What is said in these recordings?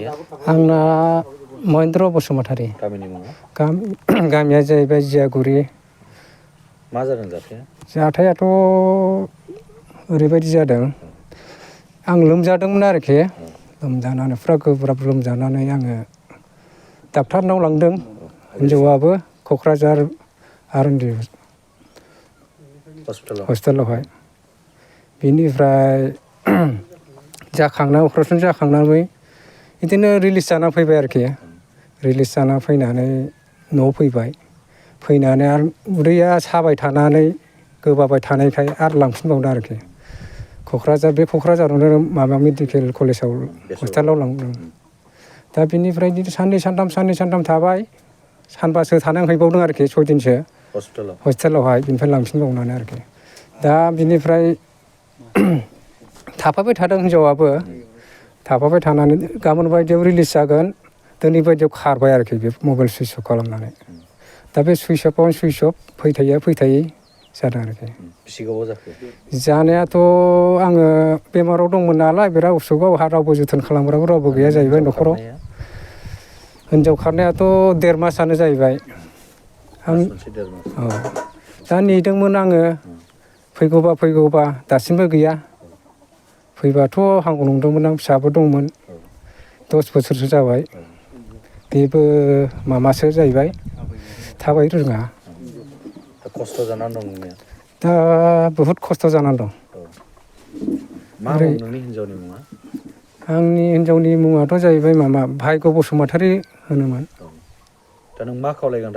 माहारिया आंना महेन्द्र बसुमतारी गामिनि मुङा गामिया जाहैबाय जियागुरि मा जादों जाथाया जाथायाथ' ओरैबायदि जादों आं लोमजादोंमोन आरोखि लोमजानानै फुरा गोब्राब लोमजानानै आङो डाक्टारनाव लांदों हिनजावाबो क'क्राझार आरएनडि हस्पिटालावहाय बिनिफ्राय अपारेसन जाखांनानै बिदिनो रिलिज जाना फैबाय आरोखि रिलिज जाना फैनानै न'आव फैनानै आरो उदैया साबाय थानानै गोबाबाय थानायखाय आरो लांफिनबावदों आरोखि क'क्राझारावनो माबा मेडिकेल कलेजाव हस्पिटालाव लांदों दा बिनिफ्राय साननै सानथाम थाबाय सानबासो थानानै हैबावदों आरोखि 6 दिनसो हस्पिटालावहाय बिनिफ्राय लांफिनबावनानै आरोखि दा बिनिफ्राय थाफाबाय थादों हिनजावाबो थाफाबाय थानानै गाबोन बायदियाव रिलिज जागोन दिनै बायदियाव खारबाय आरोखि बे मबाइल सुइस अफ खालामनानै दा बे सुइस अफ फैथायै जादों आरोखि बेसे गोबाव जाखो जानायाथ' आङो बेमाराव दंमोन नालाय बिराद उसुगाव रावबो जोथोन खालामग्राबो रावबो गैया जाहैबाय न'खराव हिनजाव खारनायाथ' 1.5 मासानो जाहैबाय आं दा नेदोंमोन आङो फैगौबा दासिमबो गैया फैबाथ' हामगौ नंदोंमोन आं फिसाबो दंमोन 10 बोसोरसो जाबाय बेबो मामासो जाहैबाय थाबायनो रोङा खस्थ' जानानै दं नोंनिया दा बहुद खस्थ' जानानै दं मा मुं नोंनि हिनजावनि मुङा आंनि हिनजावनि मुङाथ' जाहैबाय भाग्य बसुमतारी होनोमोन दा नों मा खावलायगोन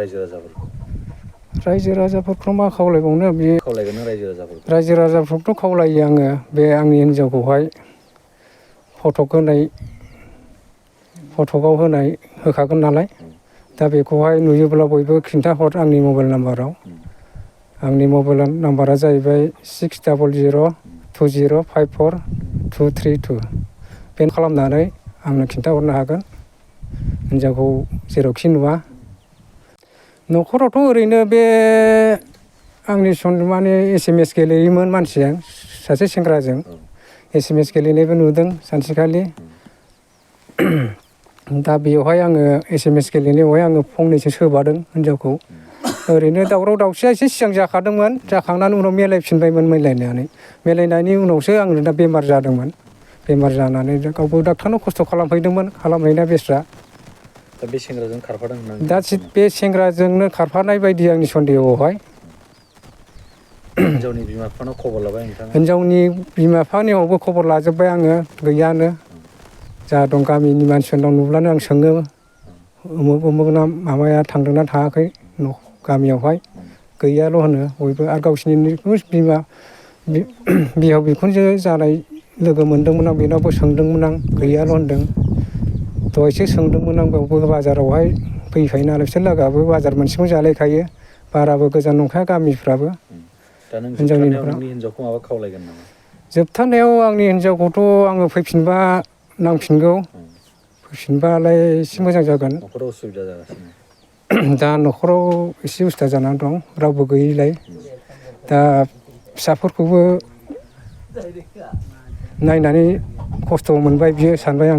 रायजो राजाफोरखौ मा खावलायबावनो बे खावलायगोन रायजो राजाफोरखौथ' खावलायो आङो बे आंनि हिनजावखौहाय फटकआव होखागोन नालाय दा बेखौहाय नुयोब्ला बयबो खिन्थाहर आंनि मबाइल नाम्बाराव आंनि मबाइल नाम्बारा जाहैबाय 600020542232 बे खालामनानै आंनो खिन्थाहरनो हागोन हिनजावखौ जेरावखि नुवा न'खरावथ' ओरैनो बे आंनि माने SMS गेलेयोमोन मानसिया सासे सेंग्राजों SMS गेलेनायबो नुदों सानसेखालि दा बेवहाय आङो SMS गेलेनायावहाय आङो फंनैसो सोबादों हिनजावखौ ओरैनो दावराव दावसिया एसे सिगां जाखादोंमोन जाखांनानै उनाव मिलायफिनबायमोन मिलायनायनि उनावसो आङो दा बेमार जादोंमोन बेमार जानानै गावबो डाक्टारनाव खस्थ' खालामहैनाया बेस्रा दा बे सेंग्राजों खारफादों होननानै दा बे सेंग्राजोंनो खारफानाय बायदि आंनि सन्देहआवहाय हिनजावनि बिमा बिफानाव खबर लाबाय नोंथाङा हिनजावनि बिमा बिफानियावबो खबर लाजोब्बाय आङो गैयानो जा दं गामिनि मानसिफोरनाव नुब्लानो आं सोङो उमुक ना माबाया थांदोंना थाङाखै गामियावहाय गैयाल' होनो बयबो आरो गावसिनि बिहाव बिखुनजो जानाय लोगो मोनदोंमोन आं बेनावबो सोंदोंमोन आं गैयाल' होनदों दहायसो सोंदोंमोन आं बेयावबो बाजारावहाय फैखायो नालाय बिसोर लोगोआबो बाजार मोनसेखौनो जालायखायो बाराबो गोजान नंखाया गामिफ्राबो दा नों जोबथारनायाव नोंनि हिनजावखौ माबा खावलायगोन नामा जोबथारनायाव आंनि हिनजावखौथ' आङो फैफिनबा नांफिनगौ फैफिनबालाय एसे मोजां जागोन न'खराव उसुबिदा जागासिनो दा न'खराव एसे उसुबिदा जानानै दं रावबो गैयैलाय दा फिसाफोरखौबो नायनानै खस्थ' मोनबाय बियो सानबाय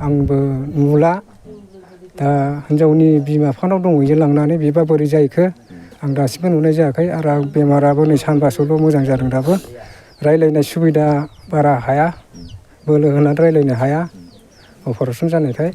आंबो नुला दा हिनजावनि बिमा बिफानाव दंहैयो लांनानै बेबा बोरै जाहैखो आं दासिमबो नुनाय जायाखै आरो बेमाराबो नै सानबासोल' मोजां जादों दाबो रायज्लायनाय सुबिदा बारा हाया बोलो होनानै रायज्लायनो हाया अपारेसन जानायखाय